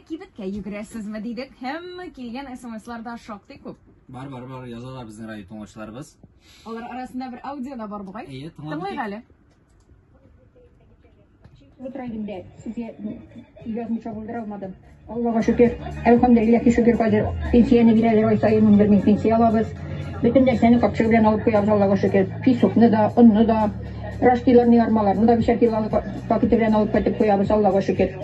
Кибеткә йөгерәсезме дидек һәм килгән смслар да шактый күп. Бар, бар, бар, язалар безнең радио тыңлаучыларыбыз. Алар арасында бер аудио да бар бугай. Әйе, тыңлап Тыңлыйк әле. Утыра идем дә, сезгә язмыйча булдыра алмадым. Аллага шөкер, әлхәмдүлилләһи шөкер, хәзер пенсияне бирәләр ай саен 11 мең пенсия алабыз. Бөтен нәрсәне капчык белән алып куябыз, Аллага шөкер. Песокны да, онны да, рожкиларны, ярмаларны да бишәр килолы пакеты белән алып кайтып куябыз, Аллага шөкер.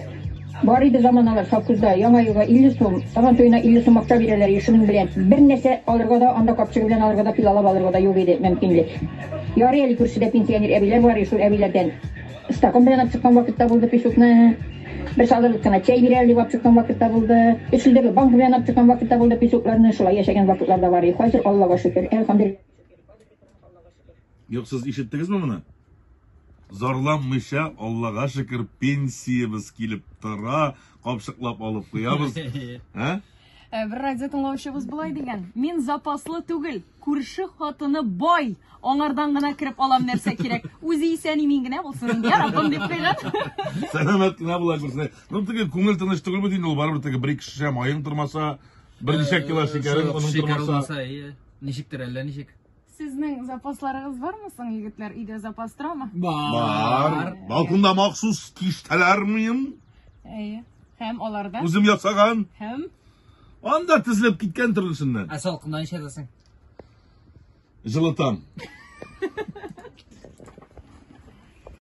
Бар иде заманалар совхозда, Яңа елга 50 сум, Сабан туена 50 сум акча бирәләр иде, шуның белән бер нәрсә алырга да, анда капчыгы белән алырга да, пилалап алырга да юк иде мөмкинлек. Ярый әле күршедә пенсионер әбиләр бар иде, шул әбиләрдән стакан белән алып чыккан вакытта булды песокны. Бер салырлык кына чәй бирәләр дип алып чыккан вакытта булды. Өч литрлы банка белән алып чыккан вакытта булды песокларны. Шулай яшәгән вакытлар да бар иде. Хәзер Аллага шөкер, әлхәмдүлилләһ. Юк, сез ишеттегезме моны? Зарланмыйча, Аллага шөкер, пенсиябез килеп тора, капчыклап алып куябыз. Ә? Э, бер радио тыңлаучыбыз болай дигән. Мин запаслы түгел, күрше хатыны бай. Аңардан гына кереп алам нәрсә кирәк. Үзе исән имин генә булсын инде, я Раббым дип куйган. Сәламәт кенә була күрсен. Ну, теге күңел тыныч түгел бит инде ул, барыбер теге бер-ике шешә маең тормаса, берничә кило шикәрең, оның тормаса. Ничектер әллә ничек. Сезнең запасларыгыз бармы соң, егетләр? Өйдә запас торамы? Бар. Балконда махсус киштәләр мием. Әйе. Һәм аларда? Үзем ясаган. Һәм? Анда тезелеп киткән төрлесеннән. Ә салкыннан ничәдәсең? Җылытам.